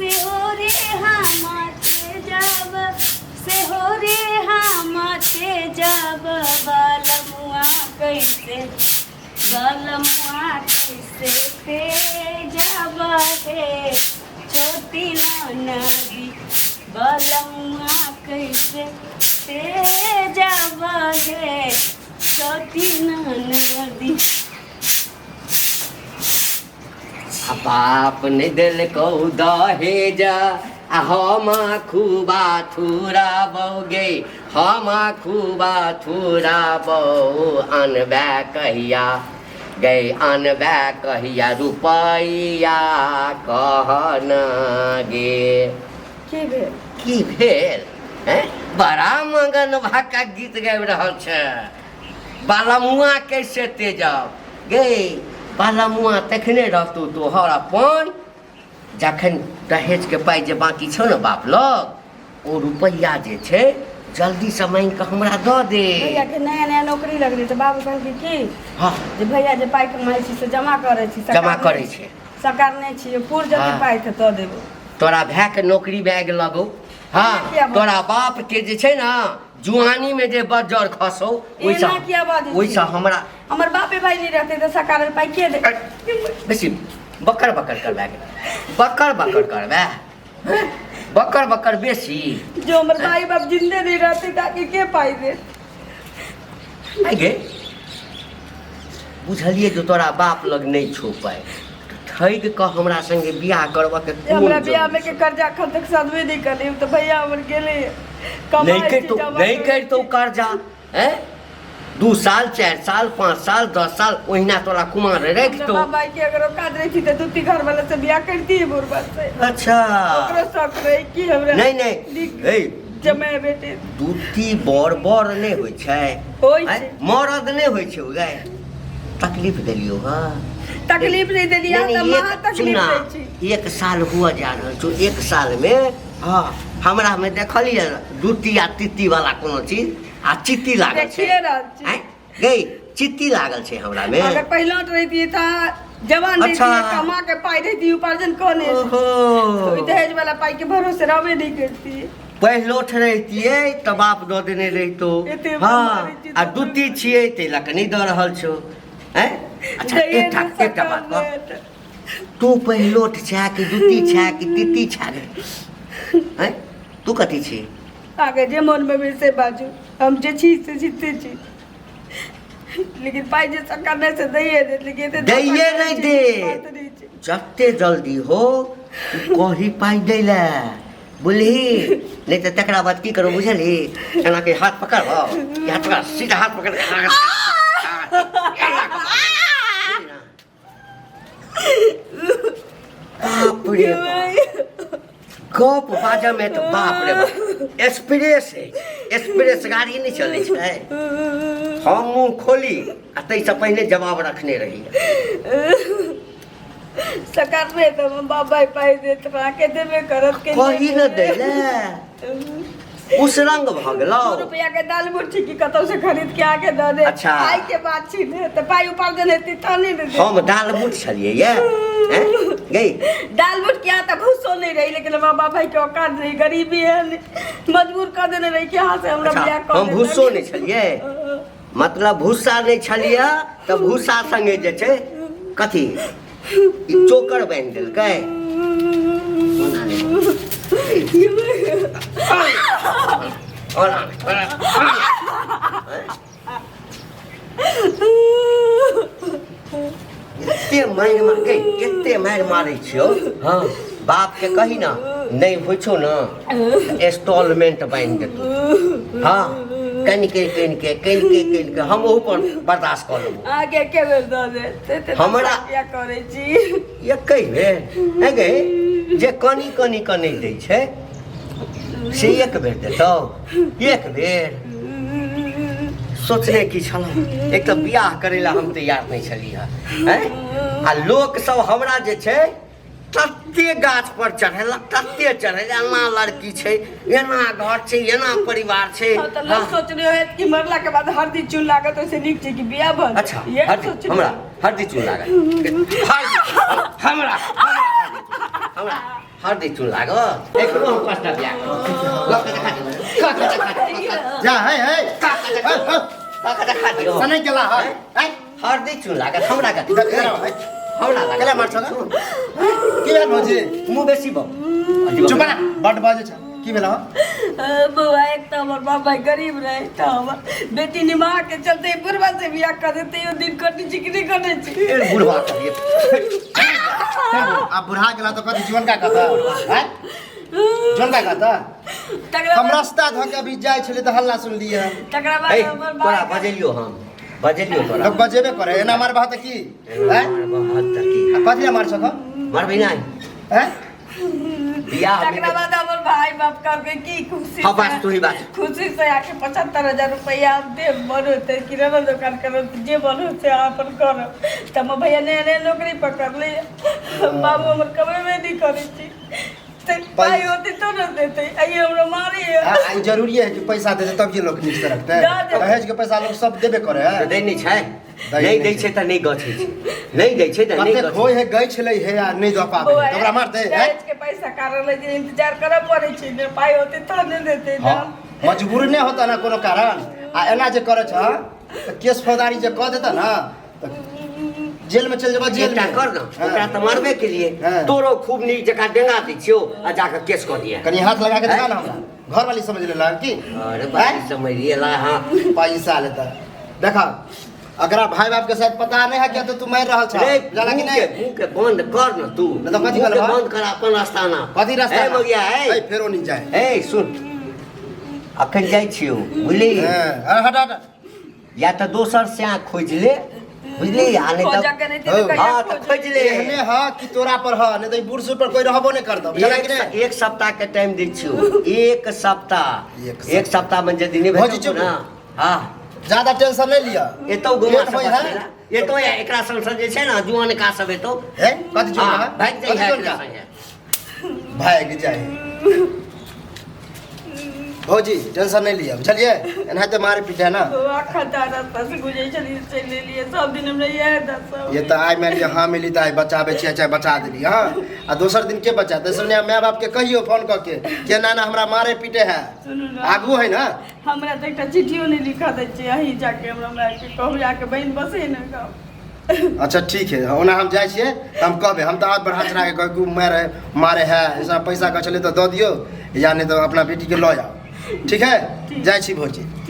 से हो रे हम तेजब, से हो रे हम तेजब, बलमुआ कैसे, बलमुआ कैसे तेजब हे छोटी नदी, बलमुआ कैसे तेजब हे छोटी नदी। आ बाप ने देलकौ दहेज आ हम खूबा थुरा बौगे, हम खूबा थुरा बौ, अनबे कहिया गै, अनबे कहिया रुपैया कह न गे। की भेल? की भेल? हैं? बड़ा मगन भाका गीत गाबि रहल छै। बालमुआ कैसे तेजब गे, बालमुआ तखने रहतौ तोहर अपन जखन दहेजके पाइ जे बाँकी छौ ने बाप लग, ओ रुपैआ जे छै जल्दीसँ मांगि कऽ हमरा दऽ दे। भैया के नया नया नौकरी लगलै तऽ बाबू कहलकै की हँ जे भैया जे पाइ कमाइ छी से जमा करै छी, जमा सरकार करै छै, सरकार नहि छी पुर जल्दी हँ। पाइ तऽ दऽ देबो। तोरा भायके नौकरी भए गेल लगौ। हँ, किया बाजै? तोरा बापके जे छै ने जुआनी में जे बज्जर खसौ ओहिसँ, एना किया बाजै छी? ओहिसँ हमरा हमर बापे भाई नहीं रहते तऽ सरकार पाइ के दे? बेसी बकर बकर करबै, बकर बकर करबै, बकर बकर बेसी। जो हमर भाई बाप जिंदे नहीं रहते ताकि के पाइ दे? आइ गे, बुझलियै जो तोरा बाप लग नहि छौ पाइ, ठगि कऽ हमरा संगे बियाह करबऽ के कोन हमरा बियाह में जरूरी के छै? कर्जा एखन तक सधबे नहीं करली तऽ भैया हमर गेलै कमाइ नहि छी, करितौ, जमा नहि करै करितौ छी। कर्जा, हैं? 2 साल 4 साल 5 साल 10 साल ओहिना तोरा कुमार रखितौ। हमरा बाबा के अगर औकात रहिती तऽ दू तीन घर वाला से बियाह करती बुढ़बा से। अच्छा। ओकरो शौक रहे कि हमरा नहीं, नहीं। नीक ए, जमाय बेटे। दूती बर बर नहि होइ छै। होइ आँय? छै। मरद नहि होइ छै ओ गाय। तकलीफ देलियौ हँ? तकलीफ नहि देलियै, नहीं, तऽ नहीं, महा एक तकलीफ सुन ना, दै छी। 1 साल हुआ जा रहल छौ, 1 साल में हँ हमरा में देखलियै दूती आ तीती वाला कोनो चीज आ चित्ती लागल छै। देखिए रहल छी। आँय? गै, चित्ती लागल छै हमरा में। अगर पहिलौट रहितियै तऽ जवान अच्छा। रहितियै, कमा के पाइ रहितियै, उपार्जन कऽ ले। ओहो। ओहि दहेज वाला पाइ के भरोसे रहबे नहि करतियै। पहिलोठ रहितियै तऽ बाप दऽ देने रहितो। एते हँ, मारै छी आ तऽ दूती छियै ताहि लऽ कऽ नहि दऽ रहल छौ। आँय? अच्छा, दैये एकटा नहि एकटा बात कह, सकल। तू पहिलोठ छे कि दूती छे कि तीती छे रे? आँय? तू कथी छी? अहाँके जे मोनमे भेल से बाजू, हम जे छी से जीते छी, लेकिन पाइ जे सरकार नहि से दैये देत, लेकिन एते दैये धोखा नहि करै छी, देत। बात नहि छै। जते जल्दी हो तू कही पाइ दै लए, बुझली? नहि तऽ तकरा बाद की करू बुझली? एना के हाथ पकड़, हाथ पकड़, सीधा हाथ पकड़ के एना के। बाप रे बाप, गप बाजऽ में तऽ बाप रे बाप एक्सप्रेस है, एक्सप्रेस गाड़ी नहि चलै छै। हम मुँह खोली आ ताहिसँ पहिने जवाब रखने रही। सरकार में तऽ हमर बाप भाई पाइ देत, अहाँके देबे करत के कही ने दै लए, उसरंग भऽ गेलौ। 2 रुपया के दाल मुठी की कतौ से खरीद के आके दऽ दे। अच्छा। पाइ के बात छी ने, तऽ पाइ उपार्जन हेतै तहने ने देत। हम दाल मुठ छलियै ये, हैं? गई दाल मुठ किया तऽ भूसो नहि रही, लेकिन हमरा बाप भाई के औकात रही, गरीबी है, मजबूर कऽ देने रही कि यहाँ से हमरा अच्छा, बियाह कऽ हम देतनि। भूसो नहि छलियै, मतलब भूसा नहि छलियै तऽ भूसा संगे जे छै कथी ई चोकर बान्हि देलकै। ओना नहि। ओना नहि, ओना नहि। एते मारि मार गई, एते मारि मारै छियौ। हँ, बापके कही ना नहि होइ छौ ने इंस्टॉलमेंट बान्हि देतौ। हँ, कनिके कनिके कनिके कनिके हम ओहू पर बर्दाश्त कऽ लेबौ। अहाँके एके बेर दऽ देत, एते तऽ हमरा किया करै छी? एकै बेर है गे, जे कनि कनि कऽ नहि दै छै से एक बेर देतौ? एक बेर सोचने की छलहुँ, एक तऽ बियाह करै लए हम तैयार नहि छलियै हैं, आ लोक सब हमरा जे छै तते गाछ पर चढ़ेलक, तते चढ़ेलक, एना लड़की छै, एना घर छै, एना परिवार छै। हँ, तऽ लोक हँ। सोचने होयत कि मरला के बाद हरदी चून लागत, ओहिसे नीक छै कि बियाह भऽ जाय। अच्छा, इएह हरदी सोचने हमरा होयत। हरदी चून लागत, हरदी हमरा, हमरा हरदी चून, हमरा हरदी चून लागत एखनो हम 5टा बियाह करब। लऽ के देखा दियौ। कऽ के देखा दियौ। जा है है कऽ के देखा दियौ। कऽ के देखा दियौ। सनै गेला है है हरदी चून लागत हमरा कथी इधर इधर आओ, है हमरा लागत केला मार छौ की भेल भौजी मुँह बेसी बा चुप ना बड बाजै छ की भेल हौ? बौआ एक तऽ हमर बाप भाई गरीब रहे तऽ हमर बेटी निभा के चलते बुढ़वा से बियाह कर देते यो दिन कटै छी कि नहि कटै छी फेर बुढ़वा कहिए आब बुढ़ा गेला तऽ कथी जीवन का कहता हैं जीवन का कहता तकरा हम बाद रास्ता धऽ के अभी जाइ छलियै तऽ हल्ला सुनलियै हन तकरा बाद हे हमर तोरा भाई बजेलियो हम बजेलियो तोरा लोक बजेबे करे एना मारबह तऽ की हैं बहुत की आ कथी लए मार छह मरबी नहि हैं बियाह तकरा बाद हमर भाई बाप कहलकै की खुशी हाँ, बात तू ही बात। खुशी से आके 75,000 रुपया हम देब मन होतै किराना दोकान करब जे मन होतै अहाँ अपन करब तऽ हमर भैया नया नया नौकरी पकड़लै बाबू हमर कमेबे नहि करै छी तऽ पाइ होतै तब ने देतै आइए हमरा मारैए आ ई जरूरी है कि पैसा देते तब ये लोग नीक से रखते दऽ देबै। दहेज के पैसा लोग सब देबे करे है दै नहि छै दै नहि नहि दै छै तऽ नहि गछै छै नहि दै छै तऽ नहि कतेक गछै होय है गई छलै हे आ नहि दऽ पाबै बौआ, तऽ ओकरा मारतै हैं? दहेज के पैसा कारण लै जे इंतजार करऽ पड़ै छै ने पाइ होतै तब ने देतै हाँ, ने मजबूर नहि होता ना कोनो कारण आ एना जे करे छ तऽ केस फौजदारी जे कऽ देता ना तऽ जेल में चल जेबा जेल एकटा में कर न हाँ। ओकरा तऽ मारबे के लिए हाँ। तोरो खूब नीक जकाँ डेंगा दै छियौ आ जाकऽ केस कऽ दिअ कनि हाथ लगा के देखा ना हमरा घर वाली समझ लेला की अरे बाई समझ ला हाँ पैसा लेता देखा अगरा भाई बाप के शायद पता नहीं है क्या तो तू मार रहल छ रे जाला कि मुँह के नहीं मुँह के बंद कर न तू नहीं तो कथी मुँह के करबा? बंद कर अपन रास्ता ना कथी रास्ता ए मगिया ए ए फेरो नहीं जाए ए सुन अखन जाइ छियौ बुझली हां अरे हट हट या तऽ दोसर से आँख खोजि ले बुझली आ नहि खोजऽ तऽ के नहि तऽ कहिया हाँ तऽ खोजब? खोजि ले एहने ह कि तोरा पर ह नहीं तो ई बूढ़ सूढ़ पर कोई रहबो नहीं करतौ बुझला कि नहीं एक सप्ताह के टाइम दै छियौ एक सप्ताह एक एक सप्ताह में यदि नहि भौजी भेटतौ चुप। ना हाँ ज्यादा टेंशन नहीं लिया एतौ गोमा लेट सब होई है? बसेला एतौ या एकरा संग संग जे छै ने जुआनका सब एतौ है कथी जोन हाँ, है भागि जाइ कथी है जोन एकरा का संगे भागि जाए भौजी टेंशन नहीं लिया बुझलिए एनाहिते मारे पीटे है ना बौआ खता रास्ता से गुजरै छलियै चलि एलियै सब दिन हमरा इएह दशा ये तऽ आइ मानि लिअ हाँ मिली तऽ आइ बचाबै छियै चाहे बचा देली हाँ आ दोसर दिन के बचा तेसर दिन माय बाप के कहियो फोन कऽ के के ना ना हमरा मारे पीटे है सुनू ने आगू है ना हमरा तऽ एकटा चिट्ठियो नहि लिखऽ दै छै अहीं जाके हमरा मायके कहू जाके बहिन बसै ने गाँव अच्छा ठीक है ओना हम जाइ छियै तऽ हम कहबै हम तऽ हाथ बढ़ा चढ़ा के कहबै कि मारे मारे है ऐसा पैसा कऽ छलै तऽ दऽ दियौ या नहि तऽ अपना बेटीके लऽ जाउ ठीक है जाइ छी भौजी ठीक।